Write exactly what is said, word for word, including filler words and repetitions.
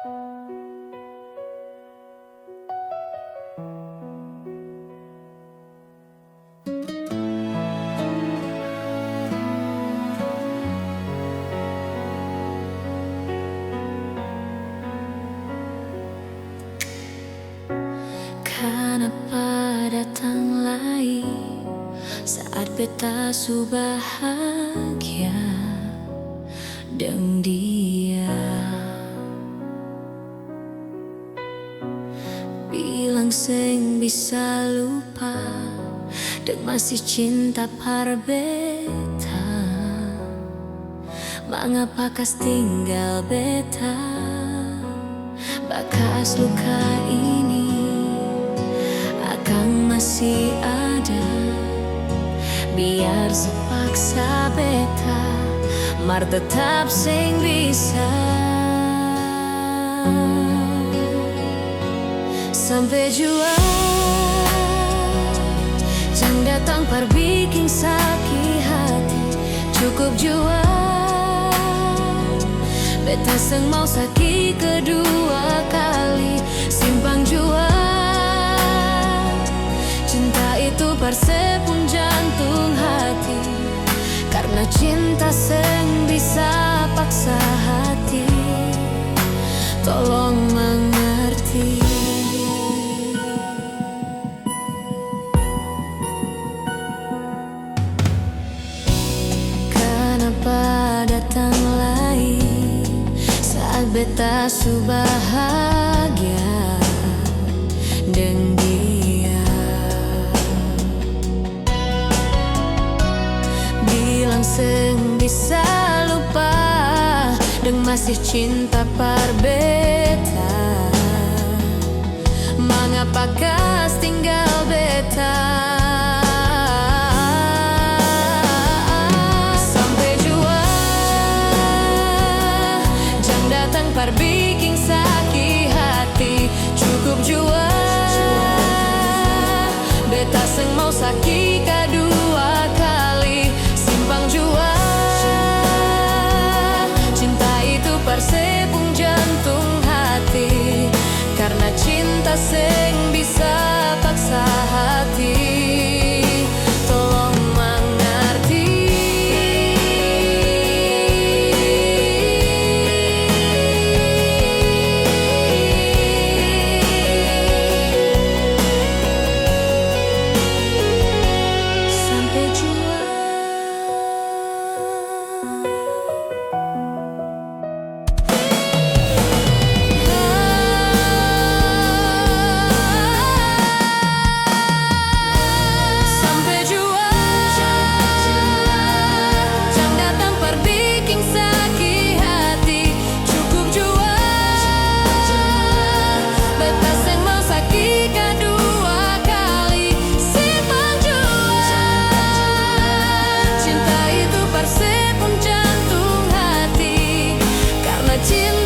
Kanapa datang lai saat beta su bahagia deng dia? Bilang seng bisa lupa, deng masih cinta par beta. Mangapa kas tinggal beta? Bakas luka ini akang masih ada. Biar se paksa beta, mar tetap seng bisa. Sampe jua, jang datang par biking saki hati. Cukup jua, beta seng mau saki kedua kali. Simpang jua, cinta itu par se pung jantung hati. Karna cinta seng bisa paksa hati, tolong mangarti. Kanapa datang lai saat beta su bahagia deng dia? Bilang seng bisa lupa, deng masih cinta par beta. Mangapa kas tinggal beta? Sampe jua, jang datang par biking saki hati. Cukup jua, beta seng mau saki kadua kali. Simpang jua, cinta itu par se pung jantung hati. Karna cinta seng bisa paksa hati, tolong mangarti. Sampe jua. Sampe jua, jang datang par biking saki hati. Cukup jua, beta seng mau saki kadua kali. Simpang jua, cinta itu par se pung jantung hati. Karna cinta